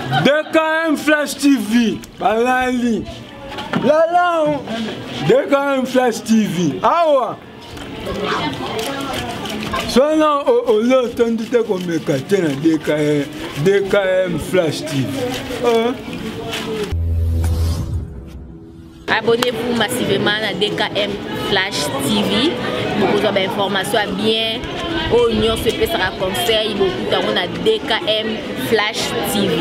DKM Flash TV balali lala DKM Flash TV awa swana ozo otondi te komeka te na DKM, DKM Flash TV oh. Abonnez-vous massivement à DKM Flash TV bokozwa ba information ya bien oyo nyonso epesaka conseil bokuta yango na DKM Flash TV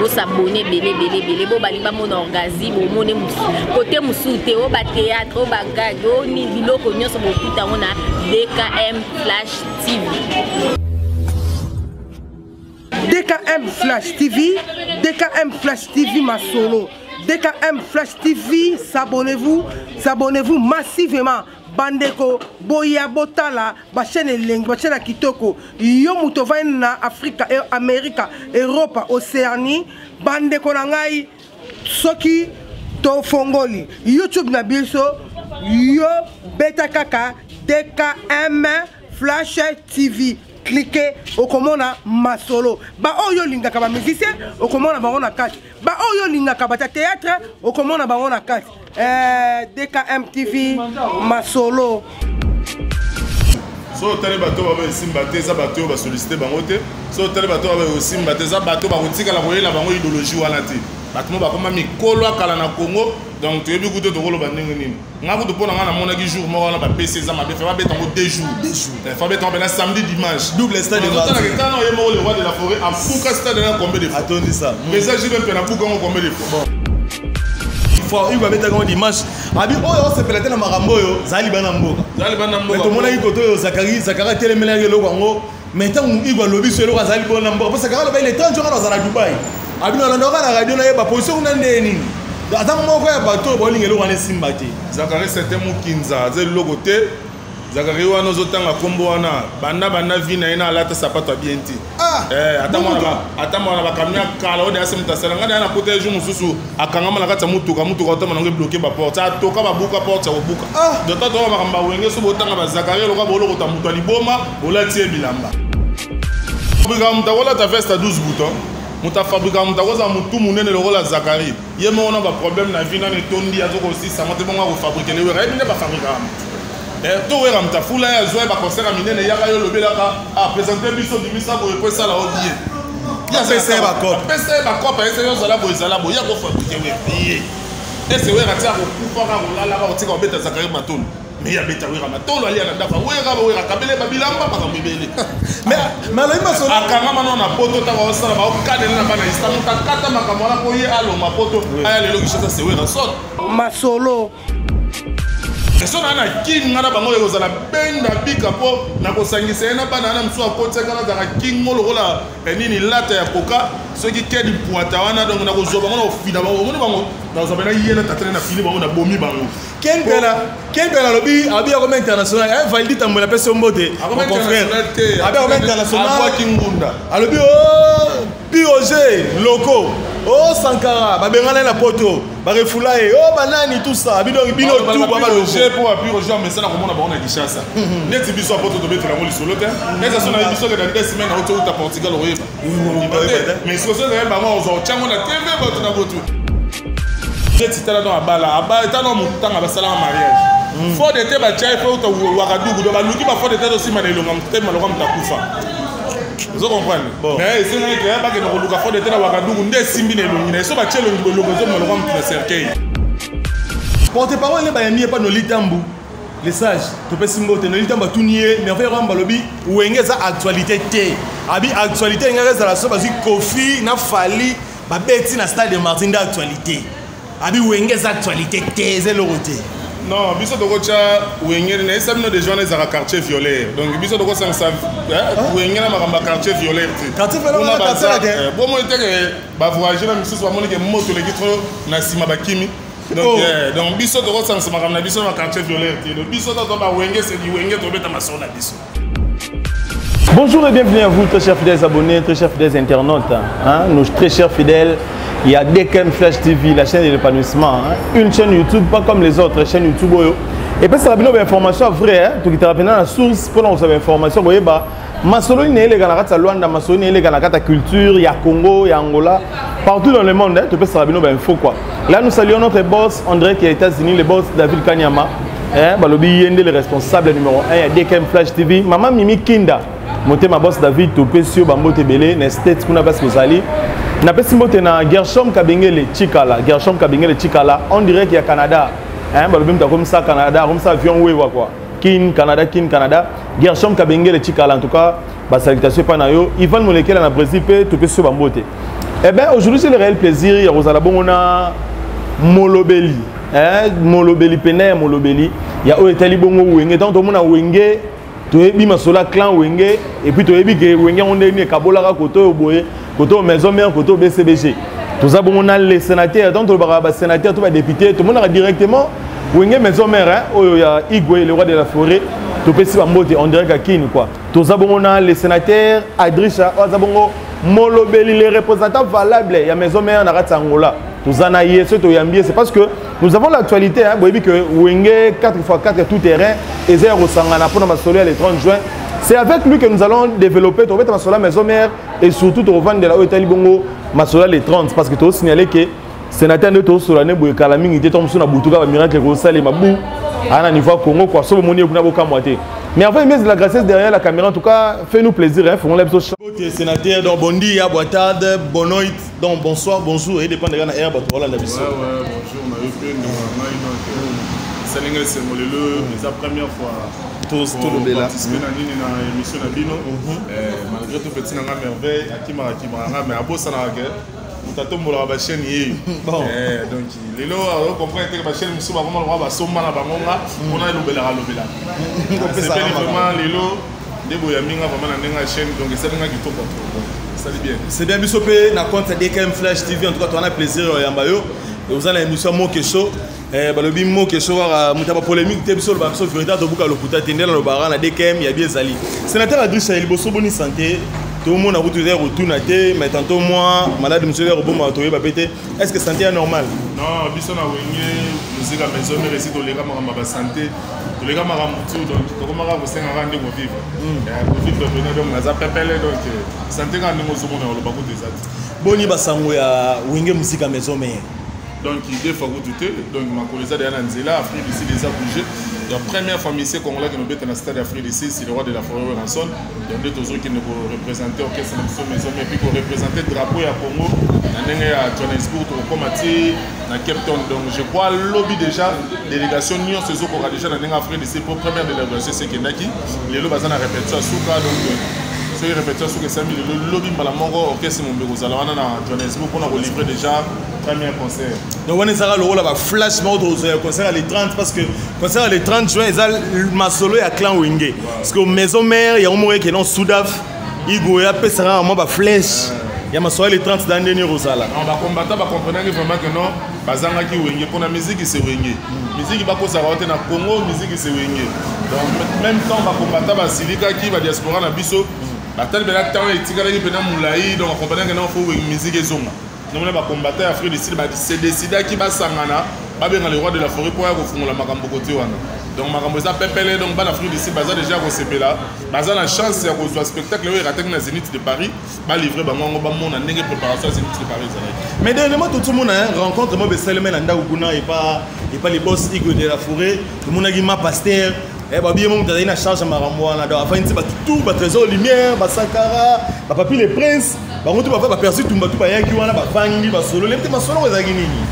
bosabone ebele ebele ebele bo balingi bamona orgazi bomone kote mosusu te oyo batheatre oyo bagage oyo nini biloko nyonso bokuta yango na DKM Flash TV. DKM Flash TV, DKM Flash TV Masolo, DKM Flash TV, s'abonnez-vous, s'abonnez-vous massivement. Bandeko, boya botala, ba chaîne elengi, ba chaîne ya kitoko. Yo moto ovandi na Afrika, eh, Amerika, Europa, Océanie, bandeko na ngai soki tofongoli YouTube na biso, yo beta kaka DKM Flash TV clique okomona masolo baoyo olingaka bamusicien okomona bango na kati baoyo olingaka bato ya théâtre okomona bango na kati eh, dkm tv masolo. Soki otali bato oyo baboyi esimba te, eza bato oyo basolicite bango te. Soki otali bato oyo baboyi kosimba te, eza bato bakotikala koyela bango idéologie wana te. Bato mo bakoma mikolo ya kala na Congo, donc toyebi kutu tokoloba ndenge nini. Nga kutu mpo na nga namonaki jour moko wana bapesi eza mabe, fa babeta yango 2 jours, fa babeta yango pena samedi dimanche, double stade de martyrs. Tala ye moko le roi de la forêt abuka stade na combien de fois, atondisa président JB mpe nabuka yango combien de fois. Fois Hugo abetaka yango dimanche, abi oyo osepela te na makambo oyo zali bana mboka, zali bana mboka. Tomonaki koto oyo Zakari, Zakari atelemelaki eloko yango, mais ntango Hugo alobi so eloko azali bona mboka, mpo Zakari aloba il est 30 jours azala Dubai, abino alandaka na radio na ye baposition kuna nde nini, aza moko ya bato oyo baolinga eloko wana esimba te. Zakari c'était mokinza, aza eloko te. Zakari wana ozotanga nkombo wana banda banda vi na ye na alata sapato ya bien te. Ata mwana bakamio ya kala oyo deyasi moto asala ngai deya nakuta ye jour mosusu akangama na kati ya motuka, motuka otama nango ebloke baporte, atoka babuka porte ya kobuka. Donc tatoka makambo awenge so botanga bazakari eloka bolokota moto ya liboma bolati ye bilamba. Fabrika moto akolata veste ya 12 bouton, moto afabrika moto akozala motu monene lokola Zakari ye moko na baproblème na vie nano etondi azokosisa yango te, bongo akofabrikele wera yebi nde bafabrikaka motu to wera moto afula ye azwa ye baconcert ya minene yaka yo olobelaka apresente biso bimisa boye po esala o bien, apesa ye bacope, apesa ye bacope, ayesa yo ozala boye ezala boye, ye akofabrike wera ye ese wera ti akokufaka kolalaka kotika kobeta Zakari matolo, mais ye abeta wera matolo alia na ndako wera wera kabele babilamba makambo ebele. Mais alobi masolo akangama nano na poto ntango aosala baokanela na bana ista moto akata makambo wana po ye alongwa poto aya lelo Kinshasa se wera sot masolo. So na na king nga na bango ekozala benda bika mpo na kosangisa ye na bana wana mosusu akotiaka nazalaka kingo lokola nini lata ya koka soki kedi pwata wana, donc nakozwa bango na kofina bango omoni bango nazwa pena ye na tatane na fini bango nabomi bango. Ken Pela alobi abi akoma international, eh Valdi Tambola apesi yo mbote akoma mon confrère. International te. Abi akoma international, abwaki ngunda. Alobi o Piroger loko o Sankara babengana ye na poto barefula ye o banani tout ça abi donc bino tout baba loko. Mpo bapi Roger amesana komona bango na Kinshasa neti biso apoto tobetela yango lisolo te, eza so nayebi soki na 2 semaines auti outa Portugal okoyeba mais sikoso ezali bango ozwa otyango na TV bato na botu neti tala no abala abala tala no motu ntango basalaka mariage fo de te batya ye fo uta Wakadugu, donc baluki bafo de te tosima na elonga motu te maloka motu akufa, ozo comprendre? Mais esengaki ke bakende koluka fo de te na Wakadugu nde esimbi na elongi na ye, so batie elongi bolongo ezobima lokola motu na cercueil. Porte parole nde bayambi ye pa Noli Tambu le sage, topesi mbote Noli Tambu, atuni ye Merveille Rwamba, alobi wenge eza actualité te, abi actualité engaka ezala so bazwi Kofi na Fali babeti na stade de Martin nde actualité, abi wenge eza actualité te, eza eloko te. Non, biso tokotya wenge nayesa bino deja wana ezalaka quartier violaire, donc biso tokosangisa wenge na makambo ya quartier violaire te. Quartier violaire wana quartier na te. Bomoni te ke bavoyage na misusu bamoni ke moto eleki trop na nsima bakimi donc, Oh. Donc biso tokosangisa makambo na biso na quartier violaire te, donc biso toto bawenge sedi wenge tobeta masolo na biso. Bonjour et bienvenue à vous, très chers fidèles abonnés, très chers fidèles internautes, hein, nos très chers fidèles. Il y a DKM Flash TV, la chaîne de l'épanouissement, hein, une chaîne YouTube pas comme les autres chaînes YouTube. Oyo. Et puis ça va bien information vraie, hein, tout qui te rappelle la source pour nous avoir information, vous voyez, bah, Masolo nini eleka na kati ya Luanda, masolo nini eleka na kati ya culture ya Congo, ya Angola, partout dans le monde, hein, topesaka bino ba info quoi. Là nous saluons notre boss André qui est aux États-Unis, le boss David Kanyama. Hein, balobi ye nde le responsable numéro 1 ya DKM Flash TV, Mama Mimi Kinda. Motema boss David topesi yo bambote ebele na States kuna place bozali. Napesi mbote na Gershom Kabengele Chikala, Gershom Kabengele Chikala en direct ya Canada. Hein, balobi moto akomisa Canada, akomisa avion wewa quoi. Kin Canada, Kin Canada. Gershom Kabengele Chikala en tout cas, ba salutation pa na yo. Ivan Molekela na Brésil pe topesi yo bambote. Eh ben aujourd'hui c'est le réel plaisir ya kozala bongo na Molobeli. Hein, Molobeli pene ya Molobeli. Ya oyo etali bongo Wenge. Donc tomona Wenge toyebi masolo ya clan Wenge et puis toyebi ke Wenge yango ndenge nini ekabolaka kote oyo boye, kote oyo maison mère, kote oyo BCBG. Toza bongo na les sénateurs, donc tolobaka ba sénateurs to ba députés, tomonaka directement Wenge maison mère, hein, oyo ya Igwe, le roi de la forêt, topesi ba mbote en direct à Kin quoi. Toza bongo na les sénateurs Adrisha, oyo aza bongo Molobeli, les représentants valables ya maison mère na kati ya Angola. Toza na ye, soki toyambi ye, c'est parce que nous avons l'actualité, hein, boyebi que Wenge 4x4 tout terrain eza ya kosangana mpona masolo ya le 30 juin. C'est avec lui que nous allons développer tobeta masolo ya maison mère et surtout tovandela oyo etali bongo masolo ya le 30, parce que tosignaler que sénateur nde tosola ne boye kala mingi te, ntango mosusu na butu kaka miracle ekosalema bu aa na niveau ya Congo quoi, soki bomoni ye kuna bokamwa te. Mais enfin, Mies de la Graciesse derrière la caméra, en tout cas, fais-nous plaisir, hein, fongola biso cha- Beauté, sénateur, donc bon dia, boa tarde, bonne noite, donc bonsoir, bonjour, et dépend de la heure, bato bolanda biso. Ouais, ouais, bonjour, na yo pe ndeko na ngai, donc, esalinga esengo lelo, eza première fois Tolobela. participer na nini na émission na bino. Malgré tout petit na nga Merveille akimaka kimaka nga, mais abosanaka ke moto atombolaka bachaîne ye. Bon. Donc lelo ocomprendre te ke bachaîne mosusu bakoma lokola basomba na bango nga mpona elobelaka lobelaka. Kopesaka Nasepeli makambo. vraiment lelo nde boyambi nga vraiment na ndenge ya chaîne, donc esalinga kitoko trop, esali bien. C'est bien, biso pe na compte ya DKM Flash TV, en tout cas toza na plaisir ya koyamba yo. Oza na émission ya Moke Show. Balobi Moke Show kaka moto ya bapolémique te, biso oloba biso vérité, tobuka lokuta te, nde nalobaka na DKM ya bi ezali. Sénateur Adrisha, ya liboso boni santé, tomona kutu eza ya kotuna te, mais tantôt moi malade mosusu eza ya koboma toyeba pe te. Est-ce que santé ya normal? Non, biso na Wenge musique ya maison mère esi toleka makambo ya basanté, toleka makambo tu, donc tokomaka kosengaka nde kovivre. Kovivre pena, donc naza pepele, donc santé kaka ndenge ozomona koloba kutu eza te. Boni basango ya Wenge musique ya maison mère? Donc deux fois kutu te, donc makolo eza deya na nzela, Afrique du Sud eza bouge. Donc première fois musicien congolais ke nobeta na stade Afrique du Sud, c'est le roi de la forêt Werrason. Donc nde tozokende koreprésente orchestre na biso maison mère, puis koreprésente drapeau ya Congo na ndenge ya Johannesburg, tokokóma ti na Cape Town. Donc je crois lobi déjà délégation nyonso ezokoka déjà na ndenge Afrique du Sud, po première délégation esekendaki lelo, baza na répétition ya suka. Donc soki répétition ya suka esami lelo, lobi mbala moko orchestre mombe kozala wana na Johannesburg mpona kolivrer déjà premier concert. Donc wana ezalaka lokola baflash moko tokozwa ya concert ya le 30, parce que concert ya le 30 juin eza masolo ya clan Wenge, parce que maison mère yango moko ekende en Sudaf, Igo apesaka mwa baflèche ya masolo ya le 30 da ndeni ekozala. Non, bacombattant bacomprenaki vraiment que non, bazangaki Wenge mpona musique se Wenge, musique bakosaka yo te na Congo, musique se Wenge. Donc même temps bacombattant basilikaki, badiaspora na biso batali mpena ntango etikalaki mpena molai, donc bacomprenaki non, faut Wenge musique ezonga. Nomona bacombattant ya Afrique du Sud base décidaki basangana, babenga le roi de la forêt mpo ya kofungola makambo kote wana. Donc makambo eza pepele, donc bana Afrique du Sud baza déjà kosepela, baza na chance ya kozwa spectacle oyo erataki na Zénith de Paris, balivre bango yango, bamona ndenge préparation ya Zénith de Paris ezalaki. Mais dernièrement totomona rencontre moko esalema na ndako kuna epa le boss Igwe de la forêt, tomonaki ma pasteur babiye mo moto azali na charge ya makambo wana, donc afandi ti bato tout, batrésor lumière, basakara, bapapi le prince, bango tu bafa bapersi tumba tu bayaki wana, bafandi basololi te. Masolo ngo ezalaki nini?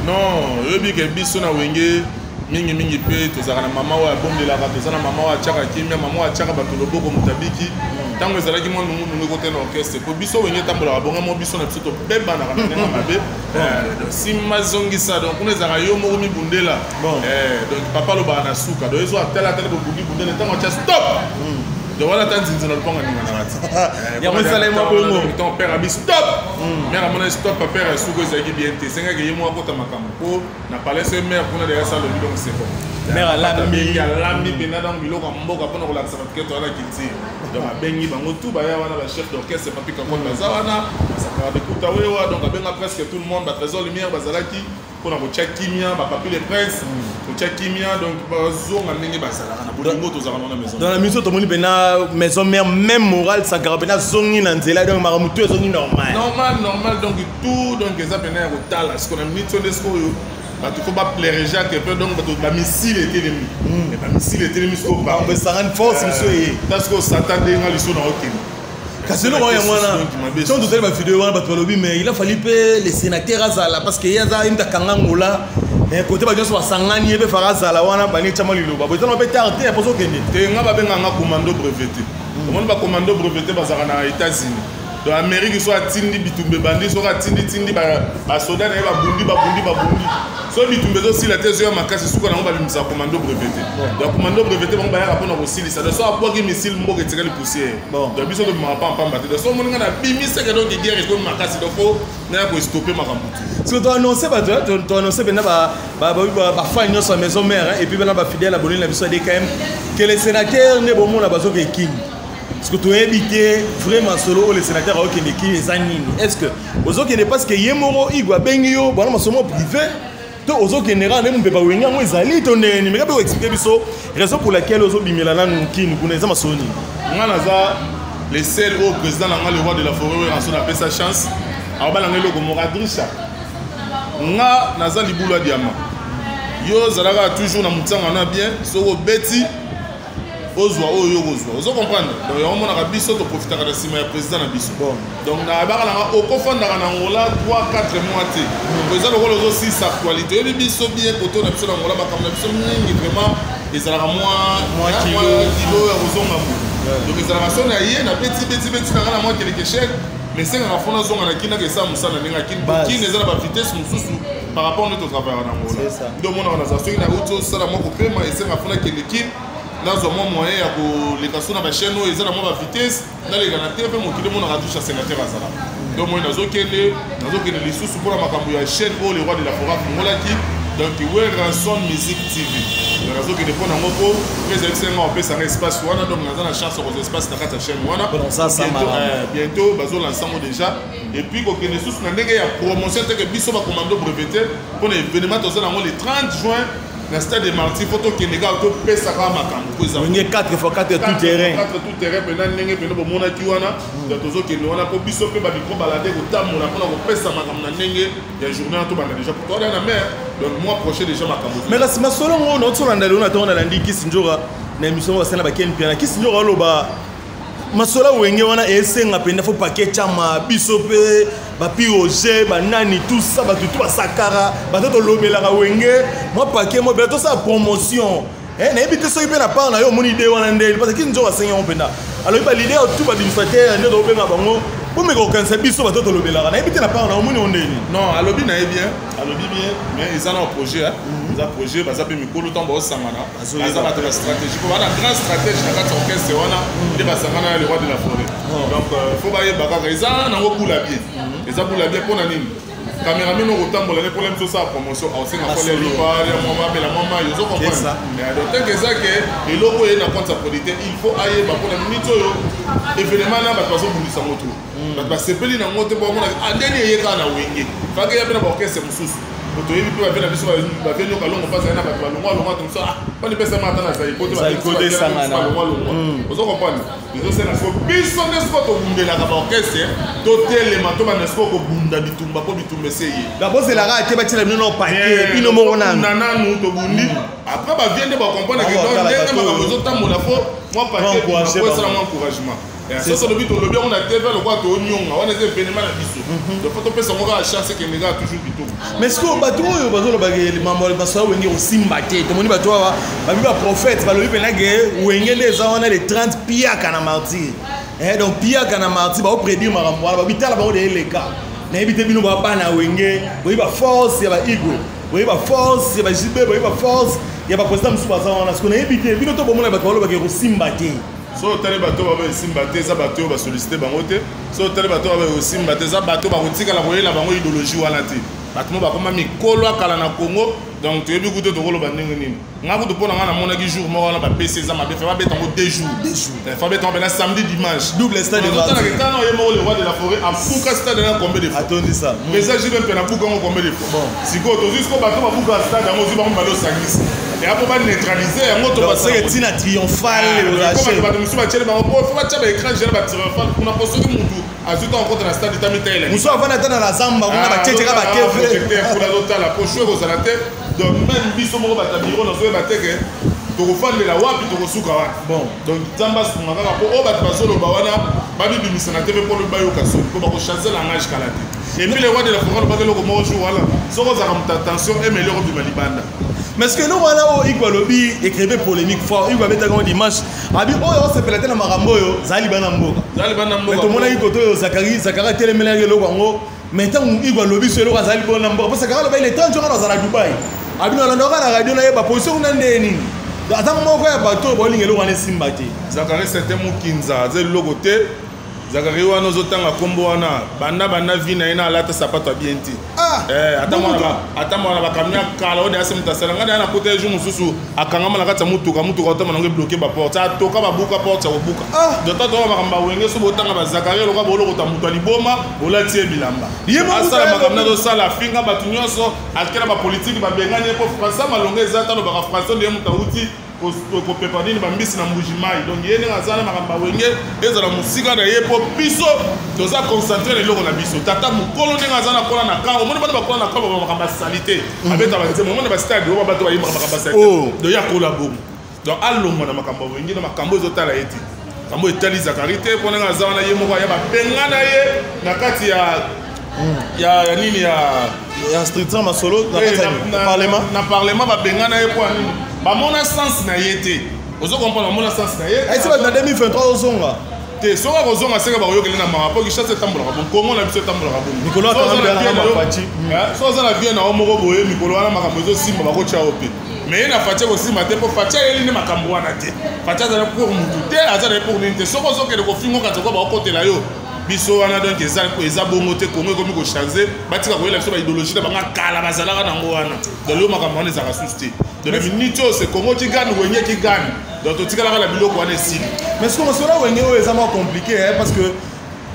Non, oyebi ke biso na Wenge mingimingi mpe tozalaka na mama oyo abondelaka, toza na mama oyo atiaka kimia, mama oyo atiaka bato loboko. Moto abiki ntango ezalaki mwa nungunungu ekote na orchestre, po biso Wenge etambolaka bongo mo biso na biso tobebanaka na ndenge mabe. Donc nsima zongisa, donc kuna ezalaka yo moko mibundela. Donc papa alobaka na suka, donc ezo atala atala bobundi bundela, ntango atia stop, donc wana ata nzinzi na lopango aninganaka ti. Yango esalema bongo. Ntango père abi stop, mère amona stop, père ya suka ezalaki bien te, esengaki ye moko akota makambo po na palais so mère kuna deya salobi, donc c'est bon. Mère alambi. Abengi, alambi mpena, donc biloko ya mboka mpona kolakisa bato keto wana culture. Donc abengi bango tout baya wana, bachef d'orchestre Papi Kakol baza wana, basakaka bekuta wewa, donc abenga presque tout le monde, batrésor lumière bazalaki. mpona kotia kimia, bapapi le prince, kotia kimia, donc bazonga ndenge bazalaka na bolingo tozalaka na maison. Dans la mission, tomoni mpena maison mère, même moral, Sankara mpena azongi na nzela, donc makambo tu ezongi normal. Normal, normal, donc tout, donc eza mpena ya kotala siko na minute oyo nde sikoyo bato fo baplaire Jacques mpe, donc bato bamisile etelemi, mais bamisile etelemi sikoyo. Makambo esangani, force mosusu eye. Ta sikoyo Satan ndenge liso na okende. Kasi eloko yango wana, ntango tozali bavideo wana, bato balobi mais il a fallu mpe le sénateur azala, parce que ye aza ye mutu akanga ngola kote, bato nyonso basangani, ye mpe faka azala wana, bani etiama liloba boye, ezana mpe tard te mposo okende. Te, nga babenganga commando breveté. Omoni, bacommando breveté bazalaka na États-Unis, donc Amérique. So atindi bitumba ebandi, soki atindi tindi basoda na ye, babundi, babundi, babundi, so bitumba ezosila te, ezoya makasi, suka nango babimisaka commando breveté. Donc commando breveté, bango bayaka mpona kosilisa. Donc so abwaki missile, mboka etikali poussière. Donc biso tobimaka pampamba te. Donc so omoni nga na bimiseke, donc guerre ekomi makasi, donc fo naya kostopper makambo te. Soki toannonce bato, toannonce mpenza bafan nyonso ya maison mère et puis bana bafidèle abonné na biso ya DKM que le sénateur nde bomona bazoka ekini, parce que toyebi te vraiment solo oyo le sénateur aokende kini eza nini. Est ce que ozokende parce que ye moko Igwe abengi yo, bwana masomo privé, to ozokende kaka nde mopepa Wenge yango ezali, to ndenge nini? Meka mpe koexpliquer biso raison pour laquelle ozobimela nanu kini kuna, eza masolo nini? Nga naza le seul oyo président na nga, le roi de la forêt oyo ranso, napesa chance akobalanga eloko moko adrisha. Nga naza libulu ya diama, yo ozalaka toujours na motianga na bien, soki obeti ozwa oyo yo kozwa, ozo comprendre. Donc yango omonaka biso toprofitaka na nsima ya président na biso. Donc nayebaka nanga okofandaka na Ngola 3 4 mois te, eza lokola ozosilisa actualité. Oyebi biso bien, koto na biso na Ngola, makambo na biso mingi vraiment ezalaka mwa kilo ya kozonga boye. Donc ezalaka so na ye na beti beti beti na nga na mwa quelque chèque, mais esengaka fo nazonga na Kini, naka esala mosala na ndenge ya Kini. Kini eza na bavitesse mosusu par rapport nde totravaillaka na Ngola. Nde omonaka naza soki nauti osala mwa kopema, esengaka fo nakende Kini, nazwa mwa moyen ya koleka so na bachaîne oyo eza na mwa bavitesse, naleka na te mpe mokili emonaka touche ya sénateur azala. Donc moi nazokende lisusu mpona makambo ya chaîne oyo le roi de la forêt afungolaki, donc Werrason Music TV. Donc nazokende mpo nango, mpo mpe ezalaki senga opesanga espace wana. Donc naza na chance ya kozwa espace na kati ya chaîne wana. Bientôt bazolansa yango déjà. Et puis kokende lisusu na ndenge ya promotion teke biso bacommando breveté mpona événement toza nango le 30 juin na stade de Martyr, fo tokende kaka topesa kaka makambo po eza Wenge 4 x 4 tout terrain. 4 tout terrain mpena ndenge mpena bomonaki wana. Donc tozokende wana mpo biso mpe bamicro balade kotambola mpona kopesa makambo na ndenge ya journée wana. Tobanda déjà po toada na mer, donc mois prochain déjà makambo. Mais kasi masolo ngo naotolanda lelo na ntongo, nalandi Kisi Nzoka na émission ngo basala bakeni piana. Kisi Nzoka aloba masolo Wenge wana esenga mpenza fo pake tiama biso mpe bapiroge banani, tout ça, bato tu basakara, bato tolobelaka Wenge, mwa pake mo bela tosala promotion. Nayebi te soki mpe na part na yo omoni ide wana ndeni, parce que Kisi Nzoka asengi yango mpenza, alobi baleader tu baadministrateur nde tokobenga bango bomeka kokanisa biso bato tolobelaka. Nayebi te na part na omoni yo ndeni. Non, alobi na ye bien, alobi bien, mais eza na projet, eza projet. Baza mpe mikolo, ntango baosangana baza bato ya stratégie, po bana grand stratège na kati ya orchestre wana nde basangana ya le roi de la forêt. Donc faut bayeba kaka eza nango bula bien, eza bula bien. Mpona nini? Cameraman okotambola ne mpona biso osala promotion, aosenga kolia lipa ya mwa amela mwa mai, ozo comprendre. Donc tant que eza ke eloko oye na compte ya producteur, il faut ayeba mpona minute oyo événement na bato bazobundisa ngo to bato basepeli nango te, po bamona ndeni eye kaka na Wenge, fake ya mpe na baorchestre mosusu. Toyebi mpe bavie na biso, bavie nyoka longo mpe azali na bato balongwa longwa, to mosusu mpani pesama ata na zaiko te, balongwa longwa, ozo comprendre. Ezosenga siko biso nde siko tobundelaka baorchestre, totelema, tobanda siko kobunda bitumba, mpo bitumba ese ye. Bozelaka te batiela bino na pake, bino moko nanu nanu tobundi, après bavie nde bacomprendre ke ndenge makambo ezotambola, fo mwa pake esala mwa encouragement. So tolobi, tolobi yango na TV lokola toonyonga wana, eza événement na biso, donc fo topesa yango kaka chance, ekende kaka toujours kitoko. Mais sikoyo bato oyo bazolobaka mambo masolo Wenge kosimba te, tomoni bato awa babi baprophète, balobi mpena ke Wenge nde eza wana le 30, piaka na Martyr. Donc piaka na Martyr, baoprédire makambo wana, babitala bango de eleka. Nayebi te, bino babana Wenge, boyebi baforce ya baigwe, boyebi baforce ya baJB, boyebi baforce ya baprésident mosusu baza wana. Siko nayebi te, bino to bomona bato balobaka kosimba te. So otali bato baba esimba te, eza bato oyo basollicite bango te. So otali bato baba esimba te, eza bato bakotikala koyela bango idéologie wana te. Bato mo bakoma mikolo akala na Congo. Donc toyebi kutu tokoloba ndenge nini. Nga kutu mpo na nga namonaki jour moko wana bapesi eza mabe, fa babeta yango 2 jours, fa babeta yango mpena samedi, dimanche. Double stade de Otalaka etana oye moko, le roi de la forêt abuka stade na combien de fois? Atondisa. Président JB mpe nabuka yango combien de fois? Sikoyo tozwi sikoyo bato babuka stade yango, ozwi bango mibale, osangisi eya mpo baneutralize yango to seke ntina triomphal. Bato mosusu batieli bango po fo batya baécran géant, batriomphal kuna, po soki mutu azwi ntango kota na stade tami tayela. Mosusu avanda ata na zamba kuna, batieteka bakeve. Kuna azotala po show ekozala te. Donc même biso moko bato ya biro nazoyeba te ke tokofandela wapi, tokosuka wapi. Bon. Donc Nzambe asunga kaka, mpo oyo bato bazoloba wana babibimisa na TV mpo lobi bayoka soni, mpo bakochange langage kala te. Et puis le roi de la forêt alobaki eloko moko jour wana: soki ozalaka moto attention, emeli okobima libanda. Mais ce que eloko wana oyo Igwe alobi ecréer polémique fort. Igwe abetaka ngo dimanche, abi oyo osepela te na makambo oyo zali libanda mboka. Zali libanda mboka. Mais tomonaki kote oyo Zakari atelemelaki eloko yango. Mais ntango Igwe alobi so eloko azali libanda mboka, po Zakari aloba ile 30 jours azala na Dubai, abi nalandaka na radio, nayeba position kuna nde nini. Aza moko ya bato oyo baolinga eloko wana esimba te. Zakari sete mokinza aza eloko te. Zakari wana ozotanga nkombo wana, banda vi na ye na alata sapato ya bien te. Ata mwana bakamio ya kala oyo deyasi moto asala ngai deya nakota ye jour mosusu, akangama na kati ya mutuka, mutuka otama nango ebloquer baporte, atoka babuka porte ya kobuka. Donc tatoka makambo awenge so botanga bazakari eloka bolokota moto ya liboma, bolati ye bilamba. Ye moko asala moto makambo nazosala, afinga bato nyonso, akela bapolitike, babengani ye mpo français malongo eza ta alobaka français nde ye moto awuti kopepa nini bambisi na Mbuji Mai. Donc ye ndenge aza na makambo awenge ezala mosika na ye, mpo biso toza concentré na eloko na biso. Tata mokolo ndenge aza na kola na camp, omoni bana bakola na camp, baba makambo asali te, abeta banzembo, omoni bastade oyo bato bayembaka makambo asali te. Donc ye akola bongo, donc alongwa na makambo awenge na makambo ezotala ye te, makambo etali Zakari te, mpo ndenge aza wana ye moko aya babenga na ye na kati ya nini ya ya structure masolo na kati ya parlement. Na parlement babengana ye mpo ya nini? Bamona sens na ye te. Ozo comprendre? Bamona sens na ye. Ayesi bato na 2023 ozonga. Te, soki akozonga seke bakoyokeli na mawa, mpo Kinshasa etambolaka bongo, Kongo na biso etambolaka bongo. Mikolo Soki oza na akanga vie na yo- Fatshi. Eh, soki oza na vie na yo moko boye, mikolo wana makambo ezosimba, bakotya yo mpe. Mais ye na Fatshi ekosimba te, mpo Fatshi ayeli nde makambo wana te. Fatshi azali pour mutu te, aza na ye pour nini te. Soki ozokende kofinga kati ko bakokotela yo biso wana. Donc eza bongo te. Kongo ekomi kochange, batika koyela biso baidéologie na bango kala bazalaka nango wana. Donc lelo makambo wana ezalaka susu te. Donc na minute oyo c'est Congo qui gagne, Wenge qui gagne. Donc totikalaka na biloko wana, esili. Mais ce que masolo wenge oyo eza mwa compliqué, hein, parce que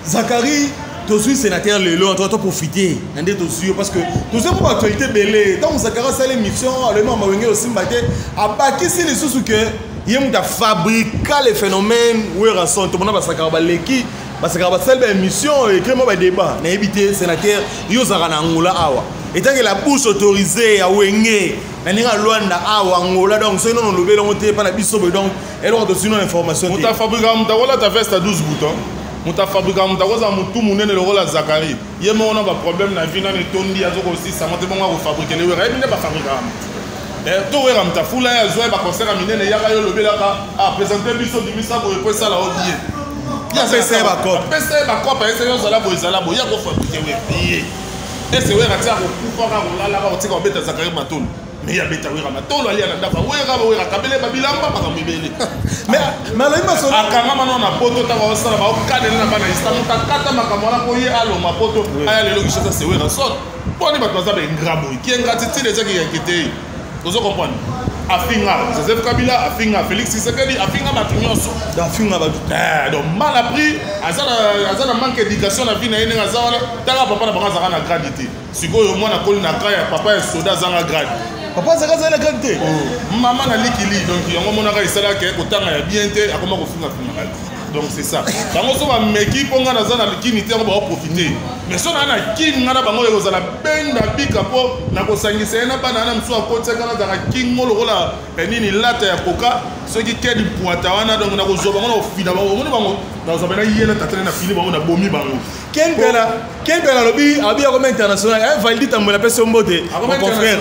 Zakari, tozwi sénateur lelo, en tout cas toprofite na nde tozwi yo, parce que tozwi mpo baactualité ebele. Ntango Zakari asali émission, alobi mama wenge osimba te, abakisi lisusu ke ye moto afabrika le phénomène Werrason. Tomona basakaka baleki, basakaka basali baémission, écrit mwa badébat. Nayebi te, sénateur, yo ozalaka na Angola awa, etanke la bouche autorisée ya wenge na ndenge ya Lwanda awa Angola. Donc soki nono olobi elongo te epa na biso boye, donc eloko tozwi nono information te. Moto afabrikaka moto akolata veste ya 12 bouton, moto afabrikaka moto akozala motu monene lokola Zakari. Ye moko na baproblème na vie nano etondi, azokosisango te. Bongo akofabrikele Wera? Yebi nde bafabrikaka motu. To Wera moto afula ye, azwa ye baconcert ya minene, yaka yo olobelaka, aprésente biso, bimisa boye po esala o bien. Apesa ye bacope. Apesa ye bacope, ayesa yo ozala boye, ezala boye, ya kofabrike Wera ye. Ese Wera ti akokufaka, kolalaka, kotika kobeta Zakari matolo, mais ye abeta Wera matolo, alia na ndako Wera, bawera kabele babilamba, makambo ebele. Mais alobi masolo. Akangama nano na poto, ntango aosala baokanele na bana ista, moto akata makambo wana mpo ye alongwa poto, aya lelo Kinshasa se Wera sot. Mponi bato baza baingra boye? Ki ingratitude ezaki yake te. Ozo comprendre? Afinga Joseph Kabila, afinga Félix Tshisekedi, afinga bato nyonso. Afinga bato. Donc mal appris, aza na manque éducation na vie na ye. Ndenge aza wana, tanga papa na bango azalaka na grade te. Sikoyo mwana koli na ka ya papa ya soda azanga grade. Papa azalaka azali na grade te. Mama na likili. Donc yango monaka esalaka kotanga ya bien te, akoma kofingafinga. Donc c'est ça, bango so bameki mpo ngai naza na kini te, yango baoprofite. Mais so naa na kini, ngai na bango ekozala benda bika, mpo nakosangisa ye na bana wana mosusu akotiaka, nazalaka kingo lokola nini lata ya koka soki kedi pwata wana. Donc nakozwa bango na kofina bango, omoni bango, nazwa bena ye na tata na fini bango, nabomi bango. Ken Mpela alobi abi akoma international. Valdi Tambola, apesi yo mbote, mon confrère.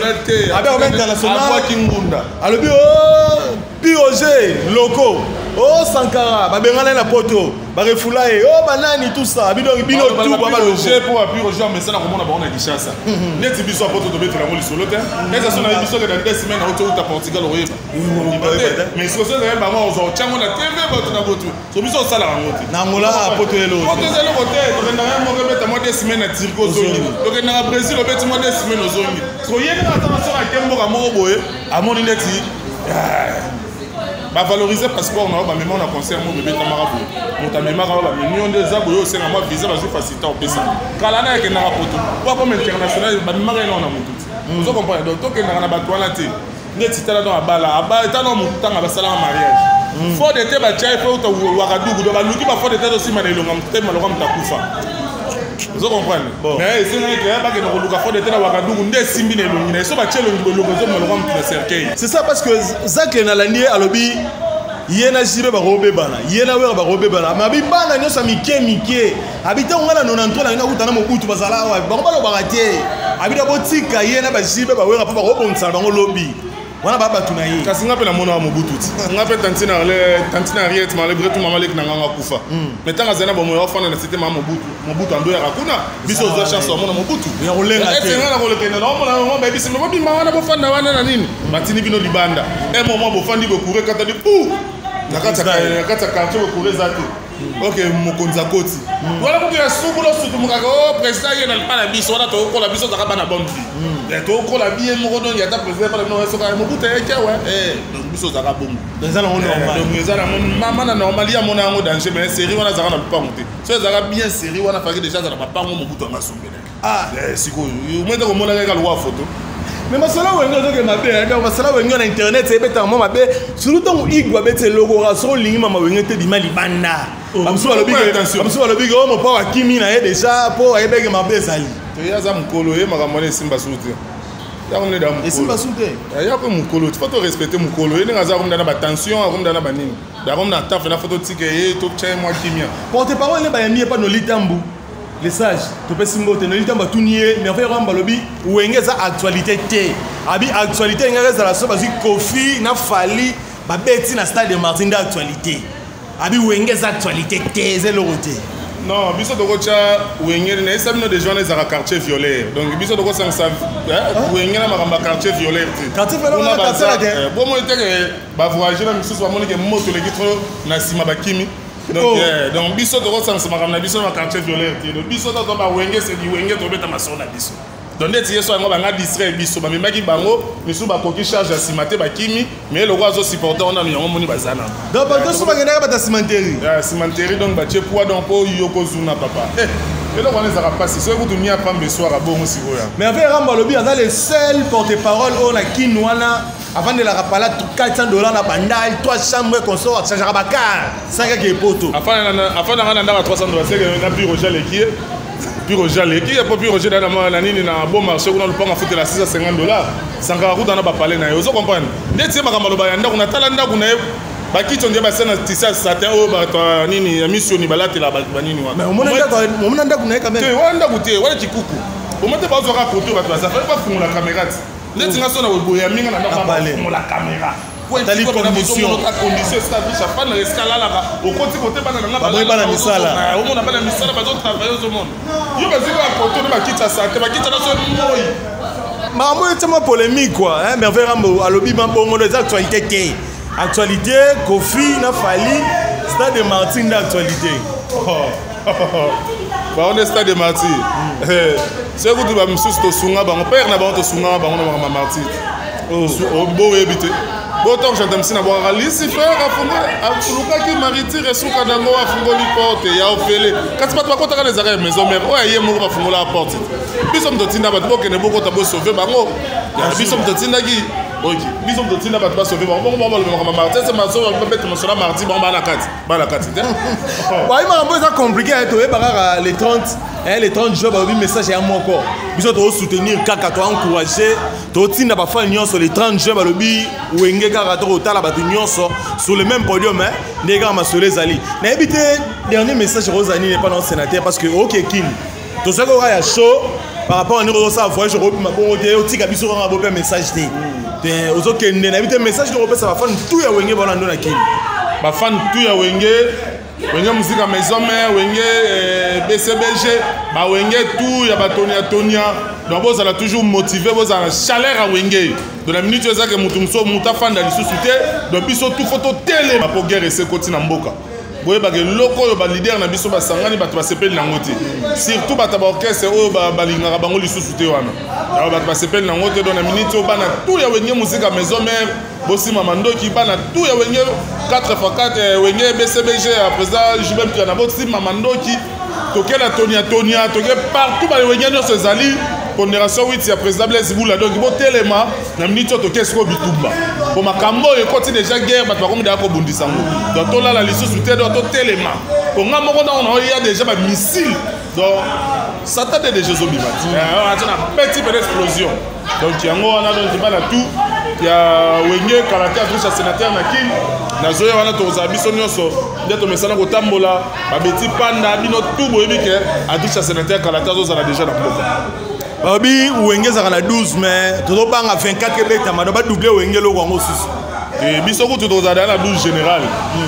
Abi akoma international. Abwaki ngunda. Alobi o Piroger loko o Sankara babengana ye na poto, barefula ye o banani, tout ça. Abi donc bino tout babaloko. Mpo bapiroger amesana komona bango na Kinshasa neti biso apoto tobetela yango lisolo te. Eza so nayebi soki na 2 semaines auti outa Portugal, okoyeba. Mais soso ezali bango ozwa otyango na TV bato na botu so biso osalaka yango te. Na Angola poto eloko poto eza eloko te. Tokendaka moko ebeta mwa 2 semaines na Turquie, ozongi. Tokendaka Brésil, obeti mwa 2 semaines, ozongi. So ye ndenge aza na soki ake mboka moko boye, amoni neti bavaloriser passeport na yo, bamema na concert moko ebetamaka boye, moto amemaka yo, bamemi yo nde eza boye, osenga mwa visa, bazwi facilité, opesa. Kala na ekendaka poto po akoma international, bamemaka ye nao na motu te. Ozo comprendre? Donc tokendaka na bato wana te. Neti tala no abala abala, tala no motu ntango basalaka mariage, fond de te batia ye fo uta Wakadugu. Donc baluki ba fond de te tosima na elonga motu te, maloka moto akufa. Ozo comprendre? Mais esengaki ke bakende koluka fond de te na Wakadugu nde esimbi na elongi na ye. So batie elongi, elongi ezomema loka motu na cercueil. C'est ça, parce que Zacle nalandi ye, alobi ye na JB bakobebana, ye na Wera bakobebana, mais abi bana nyonso ya mike mike, abi ntango ngai na 93 nangi nakuta na Mobutu, bazala awa, bango balobaka te. Abi na botika ye na baJB bawera mpo bakobongisana bango lobi wana ba bato na ye. Kasi nga mpe namonaka Mobutu ti nga mpe tantine Henriette, malgré tout mama leki na nganga akufa, mais ntango azali na bomoi, afanda na cité mama Mobutu. Mobutu andoyaka kuna, biso ozwa chance omona Mobutu. Ya kolenga te. Ete nga na kolekende na omona yango, bayebisi me bobima wana, bofanda wana na nini, batindi bino libanda. Un moment bofandi, bokure katali pu na kati ya quartier, bokure eza te. Ok, mokonzi akoti wana kutu ya suku losutumukaka o président ye na lipa na biso wana. Tokokola biso, ozalaka bana bonne vie, tokokola bien moko. Donc ata président epa na bino soka Mobutu ayeki awa, donc biso ozalaka bongo. Eza nango normal. Donc eza nango mama na normal, ye amona yango danger. Mais série wana azalaka na lupango te. So ezalaka bien série wana, faki déjà azala mapango Mobutu anga asombelaki. Sikoyo omoi te komonaka kaka lokwa photo. Mais masolo Wenge ozoke mabe. Donc masolo Wenge na internet ebetaka mwa mabe, surtout ntango Igwe abeti eloko oka. Soki olingi mama Wenge te, bima libanda. Bamosusu balobi ke o mopao akimi na ye déjà mpo ayebeke mabe ezali. Ye aza mokolo, ye makambo wana esimba su te. Yango nde da. Esimba su te. Ya ko mokolo, faut to respecter mokolo. Ye ndenge aza, akomda na batension, akomda na banini, akomda na tafe na fo totika ye, totya ye mwa kimia. Porte parole ne bayambi ye pa Noli Tambu le sage, topesi mbote. Noli Tambu atuni ye Merveille Ramba, alobi Wenge eza actualité te. Abi actualité engaka ezala so bazwi Kofi na Fally, babeti na stade de Martyr, nde actualité. Abi Wenge eza actualité te, eza eloko te. Non, biso tokotya Wenge nayesa bino déjà, wana ezalaka quartier violaire. Donc biso tokosangisa Wenge na makambo ya quartier violaire te. Quartier violaire wana quartier te. Bomoni teke bavoyage na misusu, bamoni ke moto eleki trop na nsima, bakimi. Donc, Oh. Donc biso tokosangisa makambo na biso na quartier violaire te. Donc biso tozo bawenge, sedi Wenge, tobeta masolo na biso. Donc ndeti ye so yango banga distraire biso, bamemaki bango misusu, bakoki charge ya nsima te, bakimi. Mais eloko azosupporter wana yango moni baza na Donc bato so bakendaka bata cimenterie. Ya cimenterie. Donc batie poids, donc mpo yo kozuna papa. Eloko wana ezalaka mpasi soki kutu mia pamba eswaka bongo sikoyo. Merveille Rambo alobi aza le seul porte parole oyo na kini wana avandelaka pala 400 $ na Bandal, 3 chambre consort, achangeaka bacar sans kaka epoto. Afandanga na ndako ya 300 $, seke na Piroge aleki ye. Piroge aleki ye mpo Piroge da na nini na bon marché kuna, lupango afutela 650 $. Sankara kuta na bapale na ye. Ozo comprendre ndeti ye makambo aloba ya ndako? Natala ndako na ye, bakiti onde basia na tisi ya satin oyo bato ya nini ya missioni balatela banini wana. Omona ndako na ye quand même? Te, wana ndako te, wana kikuku. Oma te, bazwaka kote bato baza fai bafungola caméra ti ndeti nga so na boya minga na ndako, bafungola caméra. Tali condition. Condition esika biso afanda, esika alalaka, okoti kote bana nanga. Baboyi bana misala. Omona bana misala bazotravailler, ozomona yo bazwi kaka kote nde bakiti ya sate, bakiti na so moi. Makambo oyo etiama polémique quoi, hein. Merveille Rambo alobi mabongo eza actualité te. Actualité Kofi na Fally, stade de Martyr nde actualité. Bango nde stade de Martyr. Soki kutu bamisusu tosunga bango, pere na bango tosungaka bango na makambo ya Martyr, boyebi te. Botango chanta misi na bwakaka Lucifer alukaki martyr, esuka nango afungoli porte ya ofele, kasi bato bakotaka na ezalaka ya maison mère oyo aye moko bafungolaka porte. Biso moto otinda bato bokende bokota bosauve bango, biso moto otindaki. Ok, biso moto otinda bato basauve bango bongo, bango balobaka mamartyr se maso babete mosolo martyr, bango bana kati, bana kati te. Bayi makambo eza compliqué. Toyeba kaka le 30, le 30 juin, balobi message ya moko. Biso tozosoutenir kaka, toencourage, totinda bafan nyonso. Le 30 juin, balobi Wenge kaka, tokotala bato nyonso sur le même podium, ndenge kaka masolo ezali. Nayebi te, dernier message kozala nini epa na sénateur? Parce que oke kini tozwaki oka ya show par rapport à ndenge ozosala voyage, okobima bongo te, otika biso kaka bope message te. Te ozokende, nayebi te message nini okopesa bafan tu ya Wenge bana ndo na kini. Bafan tu ya Wenge, Wenge Musica Maison Mère, Wenge BCBG, bawenge tout ya batonia tonia, donc bozala toujours motivé, bozala na chaleur ya Wenge. Donc na minute oyo ezake motu mosusu motu afanda lisusu te. Donc biso tu fo totelema mpo guerre ese ekoti na mboka. Boyebaka eloko oyo baleader na biso basangani, bato basepeli nango te, surtout bato ya baorchestre oyo balingaka bango lisusu te wana. Alors bato basepeli nango te. Donc na minute oyo, bana tout ya Wenge Musica Maison Mère, bosima mandoki. Bana tout ya Wenge 4x4, Wenge BCBG ya président Jubel Piana, bosima mandoki. Toke na tonia tonia, toke partout, bawenge nyonso ezali pondération 8 ya président Blaise Bula. Donc botelema na minute oyo, toke sikoyo bitumba, po makambo oyo ekoti déjà guerre, bato bakomi deya kobundisa yango. Donc tolala lisusu te, donc totelema, po nga moko ntango na oya déjà bamissile, donc satan te déjà ezobima ti na petit pene explosion. Donc yango wana, donc bana tout ya Wenge kala te, adresse ya sénateur na Kini nazoya wana, tokozala biso nyonso nde tomesana kotambola. Babeti panda bino tu boyebi ke adresse ya sénateur kala te azozala déjà na mboka. Balobi Wenge ezalaka na 12, mais tozobanga 24 ebetama, do badouble Wenge eloko yango susu. Biso kutu tozala na 12 général,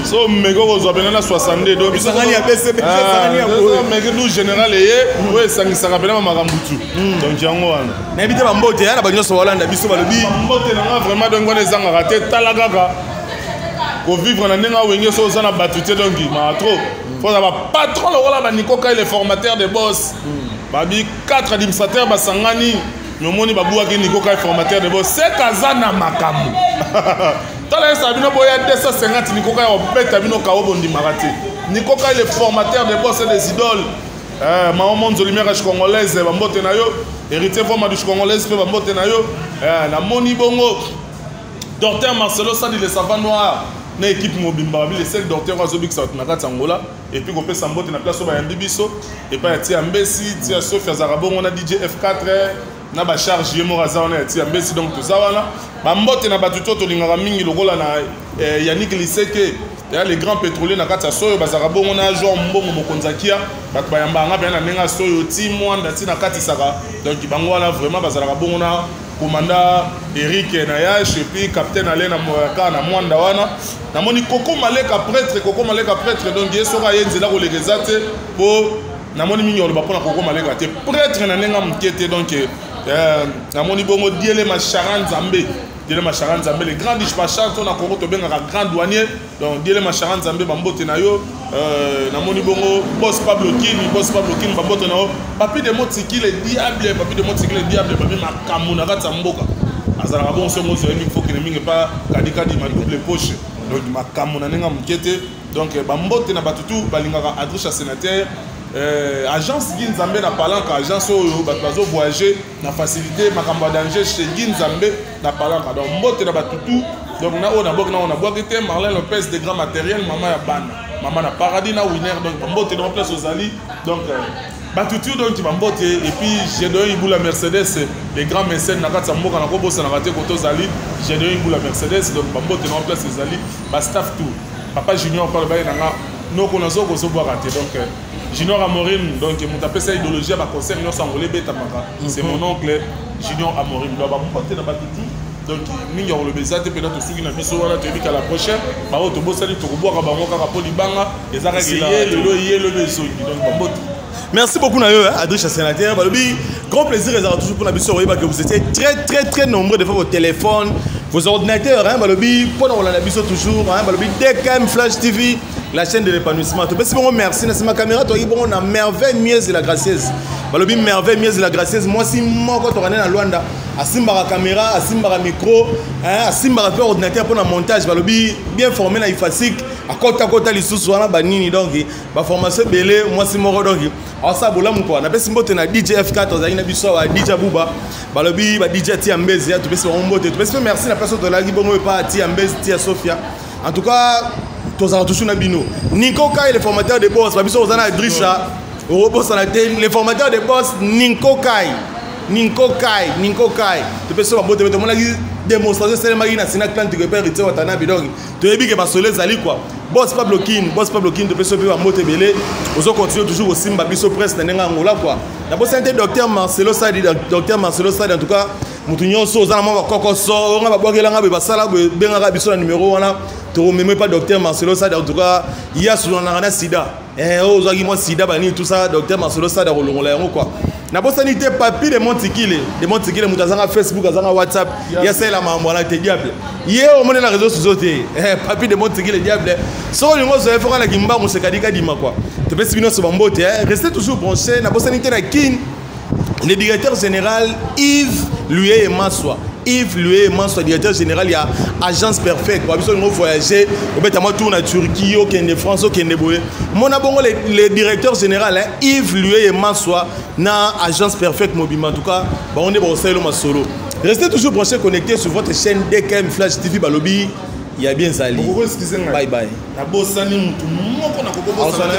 so meko kozwa pena na 62, donc biso Esangani ya BCB, esangani ya boye. Meke 12 général eye oyo esangisaka pena bamakambo tu. Donc yango wana. Nayebi te, bambote ya na bato nyonso balanda biso, balobi. Mbote na nga vraiment, donc wana ezangaka te. Tala kaka kovivre na ndenge awenge, so oza na bato te, donc maa trop foza bapatron lokola baniko Kai, le formateur de boss. Babi 4 administrateurs basangani, me omoni babwaki Niko Kai, formateur de boss, sek aza na makambo. Tala yesa bino boya 250, Niko Kai obeta bino kao, bondimaka te. Niko Kai, le formateur de boss et des idoles. Mama Monzo Lumière congolaise, bambote na yo. Héritier Vomaduche congolaise mpe bambote na yo. Namoni bongo docteur Marcelo Sadi, le savant noir, na équipe mobimba. Babi le seul docteur oyo azobikisa bato na kati ya Angola. Et puis kopesa mbote na place oyo bayambi biso epai ya Tia Mbesi, Tia Sofi azalaka bongo na DJ F4 na bacharge ye moko aza wana ya Tia Mbesi. Donc toza wana, bambote na bato to tolingaka mingi lokola na Yannick Liseke ya le grand pétrolier na kati ya soyo, bazalaka bongo na Jean Mbongo, mokonzi akia. Bato bayambaka nga mpenza na ndenge ya soyo ti mwanda ti na katisaka. Donc bango wana vraiment bazalaka bongo na commandant Eric Nayash et puis capitaine Alain na kaka na mwanda wana. Namoni Koko Maleka prêtre, Koko Maleka prêtre, donc ye soki aye nzela koleka eza te, po namoni mingi oloba mpona Koko Maleka te, prêtre na ndenge ya moke te. Donc namoni bongo Diele Machara Nzambe, Diele Machara Nzambe, le grand dispatchant to na Congo tobengaka grand douanier. Donc Diele Machara Nzambe, bambote na yo. Namoni bongo boss Pablo Kini, boss Pablo Kini, bambote na yo. Papi de Motiki le diable, Papi de Motiki le diable, babi makambo na kati ya mboka azalaka bongo. Songo ozwa ye mingi, fokende mingi epa kadikadi ma double poche. Donc makambo na ndenge ya moke te. Donc bambote na bato tu balingaka adriche ya sénateur. Agence Gi Nzambe na Palanka, agence oyo bato bazovoyage na facilité, makambo ya danger chez Gi Nzambe na Palanka. Donc mbote na bato tu. Donc na oyo nabwaki, na oyo nabwaki te, Marlin Lopez de grand matériel, mama ya bana, mama na paradis na winner. Donc bambote na place ozali. Donc bato tu, donc bambote. Et puis Gédéon Ibula Mercedes, les grands mécènes na kati ya mboka, nakobosanaka te koto ozali, Gédéon Ibula Mercedes. Donc bambote na place ezali, bastaff tout, papa Junior palo baye na nga noko nazo kozobwaka te. Donc Junior Amorim, donc moto apesa idéologie ya baconcert nyonso angola ebetamaka, c'est mon oncle Junior Amorim. Donc bambote na bato tu. Donc mingi ya koloba eza te mpena, tosuki na biso wana. Toyebi ka la prochaine, baoyo tobosani tokobwaka bango kaka, mpo libanga eza kaka eye lelo, eye lobi ezongi. Donc bambote. Merci beaucoup na yo, hein, Adricha Sénateur. Balobi, grand plaisir ezalaka toujours pour la biso oyeba que vous étiez très très très nombreux devant vos téléphones, vos ordinateurs, hein, balobi pona kolanda biso toujours, hein, balobi DKM Flash TV, la chaîne de l'épanouissement. Topesi bongo merci na sima caméra toyaki bongo na Merveille Miez la Gracieuse. Balobi Merveille Miez la Gracieuse, mwasi moko tokane na Luanda, asimbaka caméra, asimbaka micro, hein, asimbaka pe ordinateur pour na montage, balobi bien formé na IFASIC, akota kota lisusu wana banini, donc ba formation ebele, mwasi moko donc asala bolamu quoi. Napesi mbote na DJ F4 ozalaki na biso awa, DJ Buba, balobi ba DJ Tia Mbezi ya, topesi bango mbote. Topesi mpe merci na place oyo tolaki bongo epa Tia Mbezi, Tia Sofia. En tout cas tozalaka toujours na bino. Nico Kai, le formateur de boss, babiso oza na Adrisha, okobosana te le formateur de boss Nico Kai, Ninko Kai, Ninko Kai. Topesi bambote mpe tomonaki démonstration esalemaki na Sina Atlantique epe Héritier Watanabe. Donc toyebi ke basolo ezali quoi. Boss Pablo Kin, boss Pablo Kin, topesi mpe bambote ebele. Ozo continue toujours kosimba biso presse na ndenge ya Angola quoi. Nabosani te docteur Marcelo Sadi, docteur Marcelo Sadi. En tout cas motu nyonso oza na mwa bakokoso onga babwakelanga boye, basala boye, bengaka biso na numero wana, tokomeme pa docteur Marcelo Sadi. En tout cas ye asunanaka na sida, oyo ozwaki mwa sida banini, tout ça, docteur Marcelo Sadi akolongola yango quoi. Nabosani te Papi de Montikile, de Montikile moto azanga Facebook, azanga WhatsApp, ya salela makambo wana te diable. Ye omoni na réseaux sociaux te. Eh, Papi de Montikile diable. Soko olingo ozwa ye foko na kimbangu sekadi kadima quoi. Topesi bino nyonso bambote, eh. Restez toujours branchés, nabosani te na Kin. Le directeur général Yves Luyeye Maswa. Yves Luyeye Maswa, directeur général ya Agence Perfect. Ba biso ngo voyager, obeta moi tour na Turquie, okende France, okende boye. Mona bongo le directeur général hein, Yves Luyeye Maswa na Agence Perfect mobimba en tout cas, ba on est ba oselo masolo. Restez toujours branchés connectés sur votre chaîne DKM Flash TV Balobi. Il y a bien Zali. Bye bye. Nabosani mutu moko nakokobosana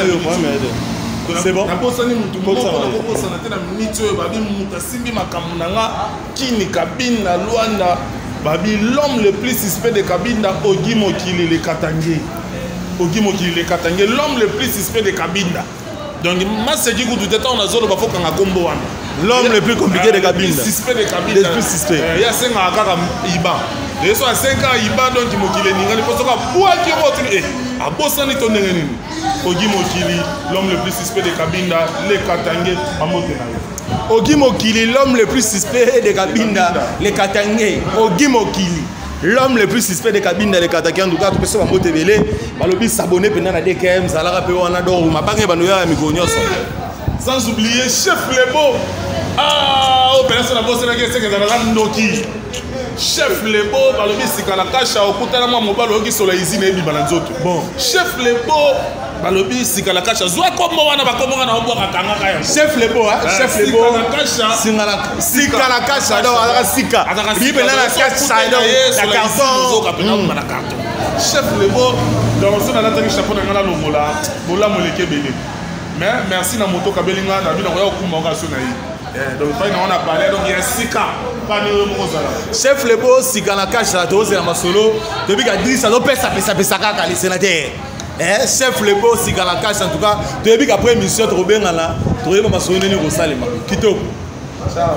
C'est bon. Nabosani mutu moko nakobosana te na minute oyo babi mutu asimbi makambo na nga kini Kabinda Luanda babi l'homme le plus suspect de Kabinda Ogi Mokili le Katange. Ogi Mokili le Katange, l'homme le plus suspect de Kabinda. Donc maseki kutu te ntango nazoloba fo kanga kombo wana. L'homme le plus compliqué de Kabinda. Suspect de Kabinda. Le plus suspect. Ya sengaka kaka Iba. Yeso asenga Iba donc mokili eningani mpo soki abwaki yango otuni eh abosani to ndenge nini. Ogi Mokili, l'homme le plus suspect de Kabinda, le Katange, ambote na yo. Ogi Mokili, l'homme le plus suspect de Kabinda, le Katange. Ogi Mokili, l'homme le plus suspect de Kabinda, le Katange. En tout cas, topesa bambote ebele, balobi s'abonner mpenza na DKM, zalaka mpe wana donc mabanga ebando ya mikolo nyonso. Sans oublier Chef Lebo. Ah, opération na bosanaki eseke ezalaka ndoki. Chef Lebo balobi sika na kasha okutana mwa mobali oyoki sola izine ebima na nzoto. Bon. Chef Lebo balobi sika na kasha zwa kombo wana bakombo nga na obwaka kangaka yango. Chef Lebo, hein? Chef Lebo. Sika na kasha. Sika na kasha, donc azalaka sika. Azalaka Bibi sika, na donc kasha, donc soki na carton. ozoka mpenza obima na carton. Chef Lebo, donc soki nalataki chapeau na ngai nalongola bolamu eleki ebele. Mais merci na moto kabeli nga na bino koya kokuma oka so na ye. Donc fai na wana palais donc ya sika pani oyo moko ozala. Chef Lebo sika na kasha tozela masolo toyebi ka Driss azopesa pesa pesa kaka le sénateur. Eh, Chef Lebo sika na kasha en tout cas toyebi ka après émission tokobengana tokoyeba masolo ndenge kosalema. Kitoko. Ciao.